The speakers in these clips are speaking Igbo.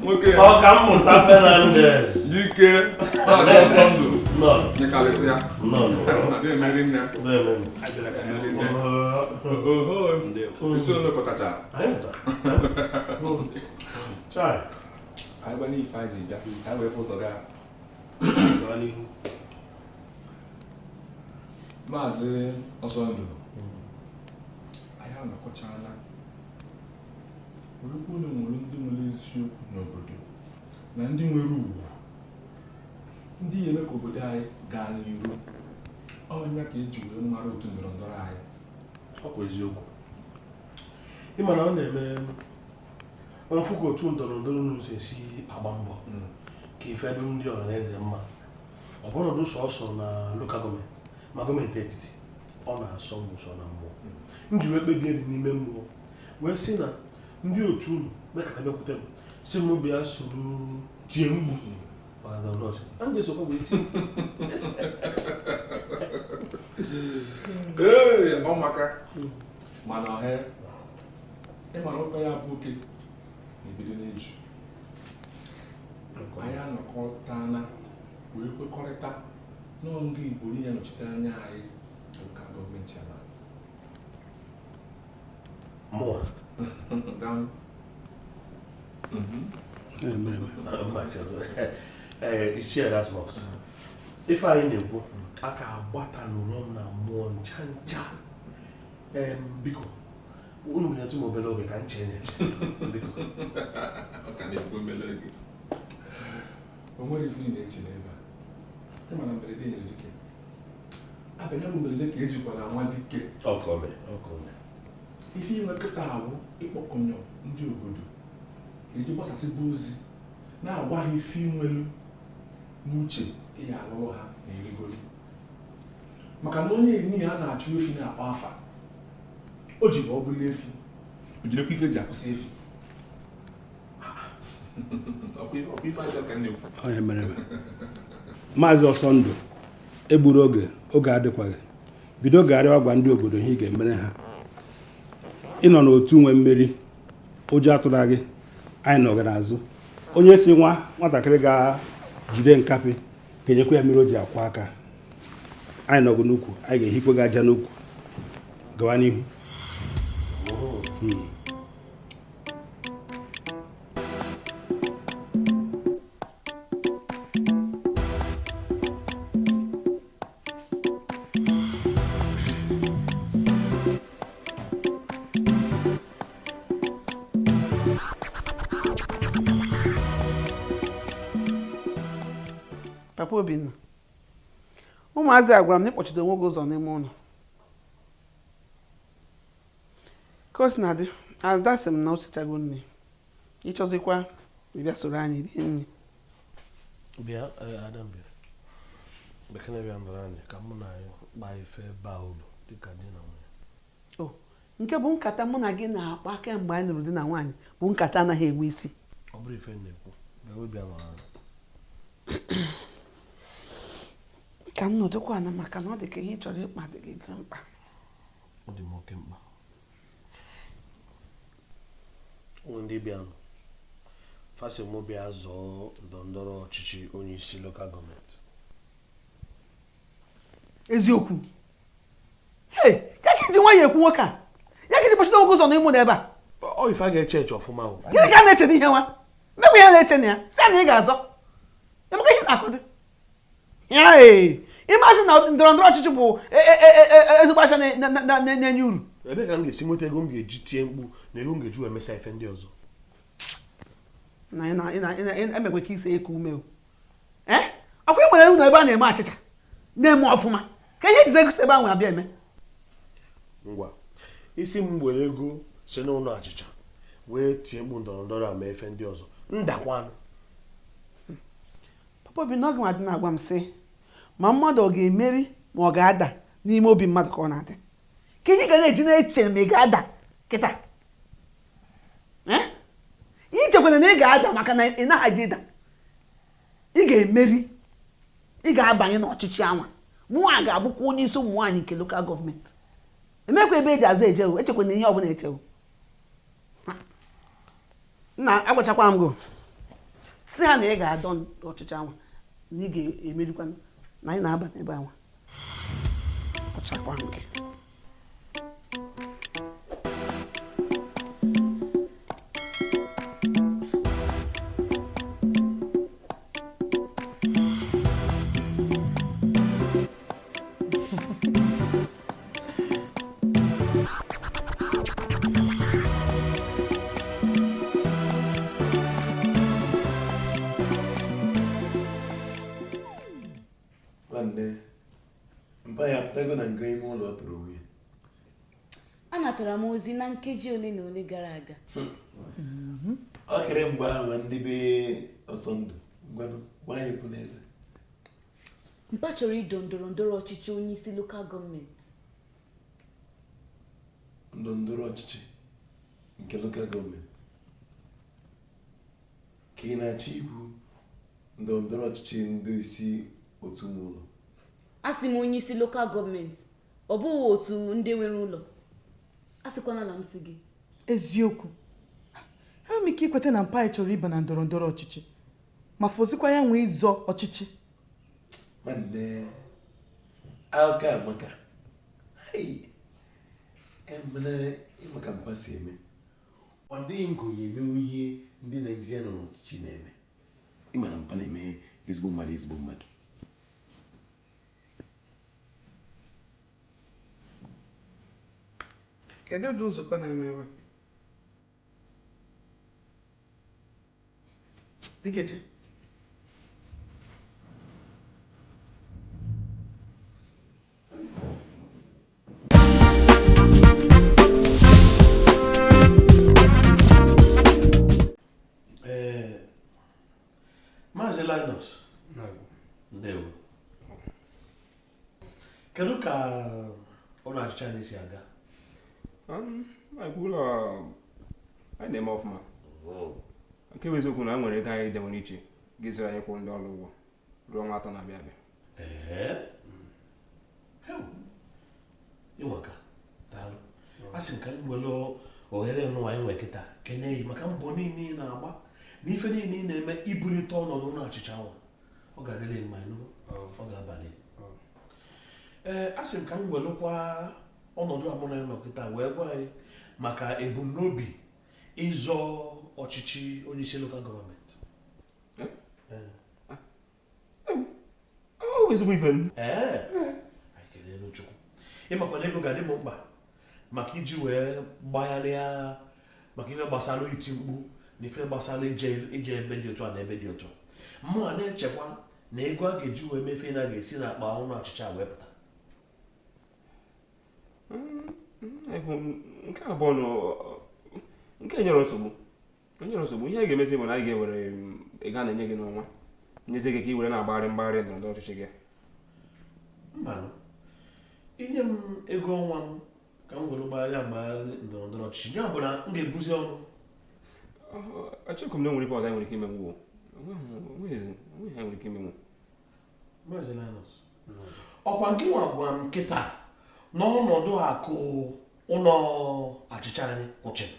Nwoke. Ọkammụta Fernandez. Dike. Maazị Ọsọndụ. Nọ. Nyekarịsịa. Nọ. Na-emeri nne. Emeri nne. Oho. Isi unu pụtacha. Anyị pụtara. Chai. Anyị gbanye ife anyị ji bịa ka anyị wee fụ ụzọ gaa. Gaa n'ihu. Maazị Ọsọndụ, anyị anọkọchala werekwa unu nwere ndị nwere eziokwu n'obodo na ndị nwere ugwu, ndị ya eme ka obodo anyị gaa n'iru. Ọnya ka eji wee mara otu ndọrọ ndọrọ anyị. Ọ kwa eziokwu. Ị ma na ọ na-eme mfụ ka otu ndọrọ ndọrọ unu si esi agba mbọ ka ife dị ndị ọha na eze mma, ọ bụrụ sọsọ na local government ma gọọmenti etiti, ọ na-asọ m ụsọ na mmụọ. M ji wee kpebie dị n'ime mmụọ wee sị na ndị otu unu mekata bịakwute m, si m bịa soro tie mkpu maka ndọrọ ọchịchị, na m ga-esokwa wee tie. Ee, ọ maka mana ọha ịmara ụka ya bụ oke na-ebido n'eju. Anyị anọkọtana wee kwekọrịta nọọ ndị Igbo niile nọchite anya anyị local government chairman. Mụwa? Daalụ. Mba, chere. Ee, Ichie Erasmus, ife anyị na-ekwu aka agbatanụrụ m na mmụọ ncha ncha. Biko, unu nyetụ m obere oge ka m chee na-eche, biko. Ọ ka na-ekwu obere oge. O nwere ife ị na-eche n'ebe a. Ị ma na mberede nyere dike. Abịa bụ mberede ka ejikwara nwa dike. Ọ ka o mere, ọ ka o mere. Ife inwe kịta awụ ịkpọkọnyọ ndị obodo ka eji gbasasịba ozi na-agwa ha ife inwelu n'uche ị ya alụrụ ha na erigoro, maka na onye eni a na-achụ efi na-akpọ afa o ji ọ bụla efi o jirekwa ife eji akwụsị efi. Ọkwa ife aja ka m na-ekwu. Onye mere eme. Maazị Ọsọndụ, egburu oge, oge adịkwaghị. Bido gagharịwa gwa ndị obodo ihe ị ga-emere ha. Ịnọ n'otu nwe mmeri, ụjọ atụla gị, anyị nọ gị n'azụ. Onye si nwa nwatakịrị ga-jide nkapị ga-enyekwa ya mmiri o ji akwa aka. Anyị nọ gị n'ukwu, anyị ga-ehikwe gị aja n'ukwu. Gawa n'ihu. Papa Obinna, ụmụazị a gwara m na ịkpọchite onwe gị ụzọ n'ime ụlọ. Ka o si na dị, Ada sị m na o sichago nri. Ịchọzikwa ịbịa soro anyị rie nri. Bịa, Ada m, bịa. Bekene bịa nọrọ anyị ka mụ na anyị kpaa ife baa uru dịka di na nwunye. O, nke bụ nkata mụ na gị na-akpa kemgbe anyị lụrụ di na nwaanyị bụ nkata anaghị enwe isi. Ọ bụrụ ife m na-ekwu, bịa bịa nọrọ anyị. Ka m nọdụkwa ala maka na ọ dị ka ihe ị chọrọ ịkpa dị gị mkpa. Ọ dị m oke mkpa. Ụmụ ndị bịanụ fasị mụ bịa zọọ ndọrọndọrọ ọchịchị onye isi local government. Eziokwu? Hei, ya ka iji nwayọọ ekwu nwoke a, ya ka iji kpọchite nwoke ụzọ n'ime ụlọ ebe a. Ọ ife a ga-eche eche ọfụma o. Gịnị ka a na-eche n'ihe nwa? Mekwa ihe na-eche na ya, sị na ị ga-azọ. Emeka, ihe na-akọ dị. Ya ee, ịmasị na ndọrọ ndọrọ ọchịchị bụ ezigbo afịa na-enye uru. Ebe ka m ga-esi nweta ego m ga-eji tie mkpu na ego m ga-eji wee mesịa ife ndị ọzọ? Na ị na- ị na- ị na- ị emekwe ka isi eku ume o. Ee, ọkwa ị nwere ụlọ ebe a na-eme achịcha na-eme ọfụma, ka ihe ejizi ego si ebe ahụ abịa eme. Ngwa, isi m were ego si n'ụlọ achịcha wee tie mkpu ndọrọ ndọrọ a mee ife ndị ọzọ, ndakwanụ. Papa Obinna, ọ gị nwa dị na-agwa m sị ma mmadụ ọ ga-emeri ma ọ ga-ada n'ime obi mmadụ ka ọ na-adị, ka ihe ga na-eji na-eche ma ị ga-ada kịta. Ee, ị chekwara na ị ga-ada maka na ị naghị ịda, ị ga-emeri, ị ga-abanye n'ọchịchị anwa. Mụnwa ga-abụkwa onye isi ụmụ nwaanyị nke local government. Emekwa ebe eji azụ eje o, echekwana ihe ọbụla eche o. Nna, agwachakwa m gị si ha na ị ga-adọ ọchịchị anwa, na ị ga-emerikwa, na anyị na-aba n'ebe anwa. Agwachakwa m gị. Nwanne mpa ya apụtago na nga ime ụlọ ọ tụrụ onwe ya. Anatara m ozi na nkeji ole na ole gara aga. Ọ kere mgbe ahụ ndị be Ọsọndụ ngwanụ gwa anyị okwu n'eze. Mpa chọrọ ịdọ ndọrọ ndọrọ ọchịchị onye isi lokal gọọmenti. Ndọrọ ndọrọ ọchịchị nke lokal gọọmenti ka ị na-achọ ikwu ndọrọ ndọrọ ọchịchị ndị isi otu nwe ụlọ? Asị m onye isi lokal gọọmenti, ọ bụghị otu ndị nwere ụlọ. A sịkwana na m si gị. Eziokwu, enwere m ike ikweta na mpa anyị chọrọ ịba na ndọrọ ndọrọ ọchịchị, ma fọzikwa ya nwee ịzọ ọchịchị. Nwanne, akụkọ amaka. Mana ịmaka mpa si eme, ọ dịghị nke onye emenwu ihe ndị Naijiria nọ n'ọchịchị na-eme. Ịma na mpa na-eme ezigbo mmadụ ezigbo mmadụ. Kedu ụdị nzukọ na-eme ebe a? Dikechi. Ee, Maazị Linus, ndewo. Kedu ka ụlọ achịcha anyị si aga? Ụlọ anyị na-eme ọfụma. Nke bụ eziokwu na nwere ego anyị dewere iche ga-ezuru anyị kwụ ndị ọrụ ụgwọ ruo ọnwa 3 na-abịa abịa. Ịnwaka, daalụ. A sị ka m were ohere nụ anyị nwee kịta kene yi maka mbọ niile ị na-agba na ife niile ị na-eme ibulite ọnọdụ ụlọ achịcha ahụ. Ọ ga-adịrị mma, ịnụ, ọ ga-abalị. Ee, a sị m ka m welụkwa ọnọdụ a mụ na ya nọ kịta wee gwa anyị maka ebumnobi ịzọ ọchịchị onye isi lokal gọọmenti. Ee, anyị kelelu Chukwu. Ịmakwa na ego ga-adị m mkpa maka iji wee gbagharịa maka ife gbasara iti mkpu na ife gbasara ije ebe dị otu a na ebe dị otu a. Mụnwa na-echekwa na ego a ga-eji wee mefe na ga-esi n'akpa ọnụ achịcha wee pụta. Nke abụọ na nke nyere nsogbu, nyere nsogbu. Ihe a ga-emezi bụ na anyị ga-ewere ego a na-enye gị n'ọnwa nyezie gị ka ị were na-agbagharị mgbagharị ndọrọ ndọrọ ọchịchị gị. Mbanụ, inye m ego ọnwa m ka m were gbagharịa mgbagharị ndọrọ ndọrọ ọchịchị, ya bụ na m ga-ebuzi ọnụ. Achọghị m na enwere ife ọzọ anyị nwere ike imenwu. Onweghị anyị nwere ike imenwu. Maazị Linus, ọkwa nke nwa gwa m nkịta n'ọnọdụ akụ ụlọ achịcha anyị kwụchiri.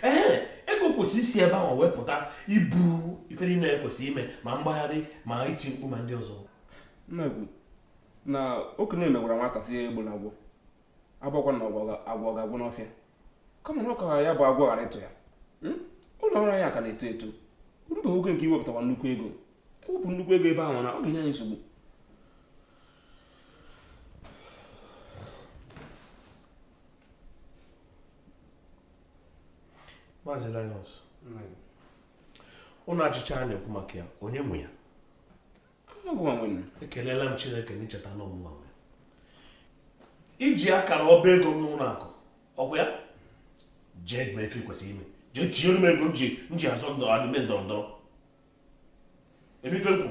Ee, ego kwesịrị isi ebe ahụ wee pụta ibu ife niile ekwesịrị ime, ma mgbagharị ma iti mkpu ma ndị ọzọ. Nnekwu na okenye megwara nwata si ya egbula agwọ, agbakwa na agwọ ga-agwụ n'ọfịa, kama na ọ ka ya bụ agwọ ghara ịtụ ya. Ụlọ ọrụ anyị ka na-eto eto, orubeghị oge nke iwepụtakwa nnukwu ego. Ewepụ nnukwu ego ebe ahụ na ọ ga-enye anyị nsogbu. Maazị Linus, ụlọ achịcha a na-ekwu maka ya, onye nwe ya? Ekelela m Chineke na icheta na ọmụma nwe. Iji akara ọba ego m n'ụlọ akụ, ọkwa ya? Jee mee ife kwesịrị ime, jee tinyere m ego m ji azọ ime ndọrọ ndọrọ. Eme ife nkwu.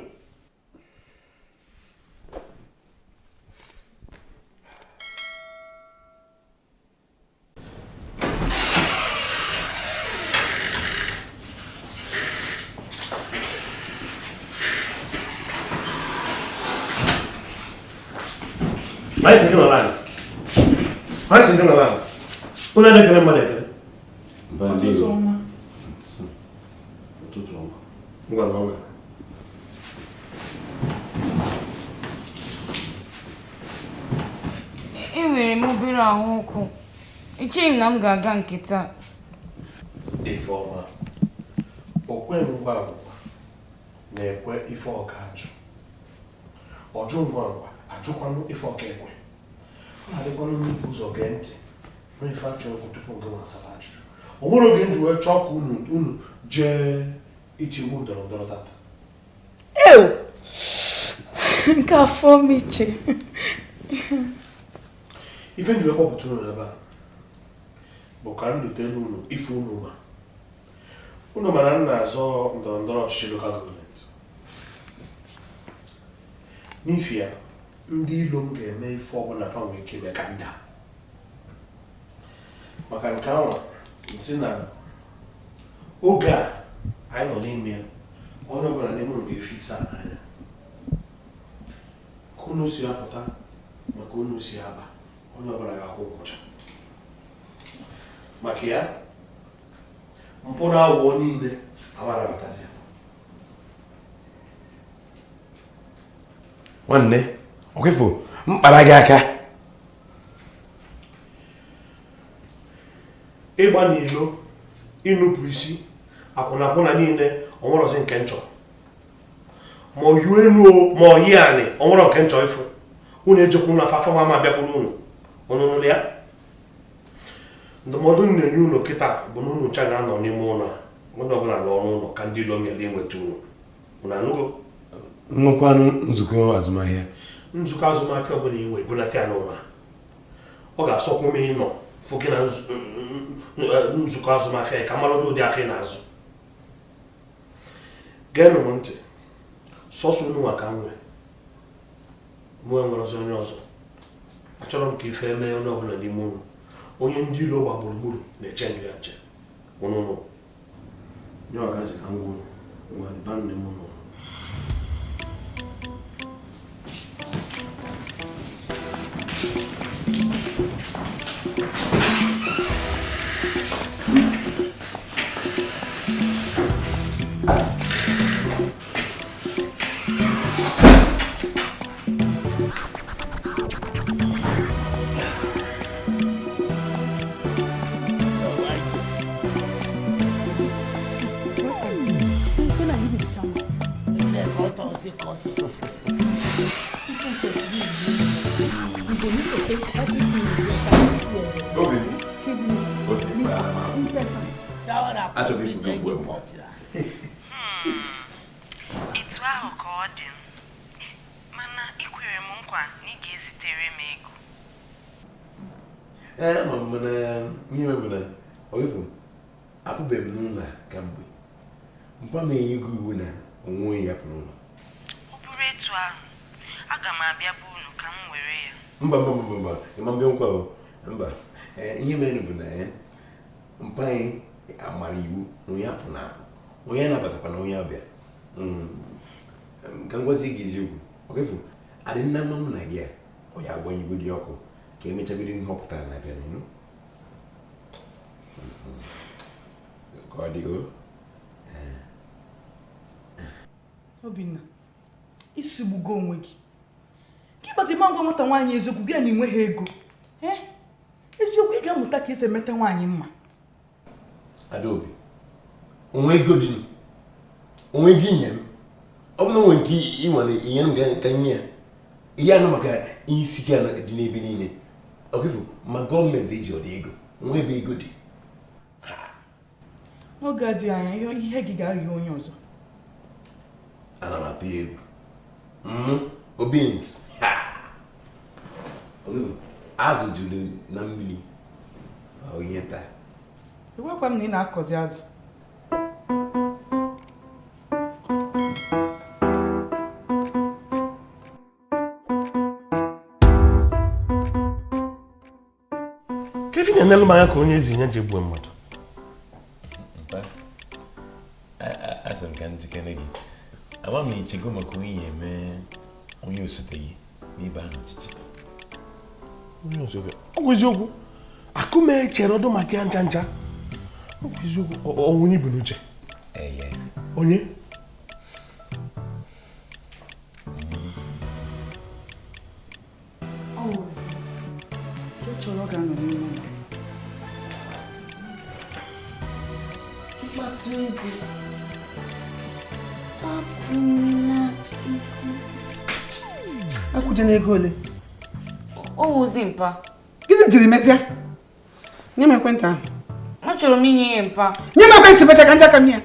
Unu na-ekele mmadụ ekele. Ngwa na ọnwa. Enwere m obere ahụ ọkụ. Echeghị m na m ga-aga nke taa. Ifeọma, okwe ngwa ngwa na-ekwe ife ọka ajụ. Ọjụ ngwa ngwa ajụkwanụ ife ọka ekwe. Ọ na-adịkwanụ n'ibu ụzọ gee ntị na ife achọ ekwu tupu nke nwa asara ajụjụ. O nwere oge m ji wee chọọ ka unu unu jee itigbu ndọrọ ndọrọ tata. Ew! Nke afọ m iche. Ife m ji wee kpọpụta unu ebe a bụ ka m dutere unu ife unu ma. Unu mara m na-azọ ndọrọ ndọrọ ọchịchị lokal gọọmenti. N'ifi ya, ndị ilo m ga-eme ife ọbụla fa nwere ike ime ka m daa. Maka nke ahụ, nsị na oge a anyị nọ n'ime ya, onye ọbụla n'ime unu ga-efe ise a n'anya. Ka unu si apụta maka unu si aba, onye ọbụla ga-akwụ nkwụcha. Maka ya, mpụ na aghụghọ niile amarabatazi. Nwanne, ọkwefu mkpara gị aka. Ịgba n'ilo, ịnụpụ isi, akwụnakwụna niile, onwerọzi nke nchọ. Ma ọ yuo enu o, ma ọ yi anị, onwerọ nke nchọ ịfụ. Unu ejekwu na afọ ma abịakwuru unu. Unu nụrụ ya? Ndụmọdụ m na-enye unu kịta bụ na unu ncha ga-anọ n'ime ụlọ a. Onye ọbụla nọ n'ụlọ ka ndị ilo nyere inweta unu. Unu anụgo? Nnukwu nzukọ azụmahịa. Nzukọ azụmahịa ọbụla inwe ebulata ya n'ụlọ a. Ọ ga-asọkwu m ịnọ fụ gị na nzukọ azụmahịa ya ka mara ụdị afọ ị na-azụ. Geenụ m ntị, sọsọ unu nwa ka m nwee. Mụ enwere ọzọ onye ọzọ. Achọrọ m ka ife mee onye ọbụla n'ime unu. Onye ndị ilo gba gburugburu na-eche ndụ ya nche. Unu nụ. Nye ọgazi ka m gwa unu. Ngwa ba n'ime ụlọ. Etu ahụ ka ọ dị m, mana ị kwere m nkwa na ị ga-ezitere m ego. Ee, ma mana ihe bụ na ọwefu apụbeghị m n'ụlọ a kamgbe. Mpa m enyego iwu na onwe onye ya pụrụ ụlọ. Ọ bụrụ etu ahụ, aga m abịa be unu ka m were ya. Mba mba mba mba, ịma mbịa nkwa o. Mba, ihe mere bụ na mpa anyị amara iwu na onye apụ na apụ, onye anabatakwa na onye abịa. Ka m gwazie gị eziokwu, ọkefu adị nna mma mụ na gị a, ọ ya agbanyegodi ọkụ ka emechagodi ihe ọ pụtara na abịa n'ụlọ. Ka ọ dị o. Obinna, isugbugo onwe gị. Ka ịkpata ime ngwa nwata nwaanyị eziokwu gị na enweghị ego. Eziokwu ị ga-amụta ka esi emeta nwaanyị mma. Adaobi, onwe ego dị onwe gị nye m. Ọ bụ na onwe nke ị nwere inye m ka nye ya. Ihe anụ maka isi ike dị n'ebe niile. Ọkịfụ ma gọọmenti eji ọdị ego, onwe ebe ego dị. N'oge adịghị anya ihe gị ga-aghị onye ọzọ. Ana m atụ ya egwu. Obins. Azụ juru na mmiri. Ọ ihe taa. Egwakwa m na ị na-akọzi azụ. Kevin na-enelu m anya ka onye ezi ya ji egbuo mmadụ. Asị m ka njikere gị. Ama m ichego maka onye ya eme onye osote gị n'ibe ahụ ọchịchị. Onye osote? Ọ bụ eziokwu. Akụme chere ọdụ maka ya ncha ncha. Ọ bụ eziokwu. Onye ibu n'uche? Onye? Chọrọ ọ ga-anọ n'ime ụlọ. Mkpatụ ego. Akwụla ego. Akwụje n'ego ole? O wuzi mpa. Gịnị jiri mezie? Nye m ekwentị ahụ. Achọrọ m inye ya mpa. Nye m ekwentị mecha ka njaka m ya.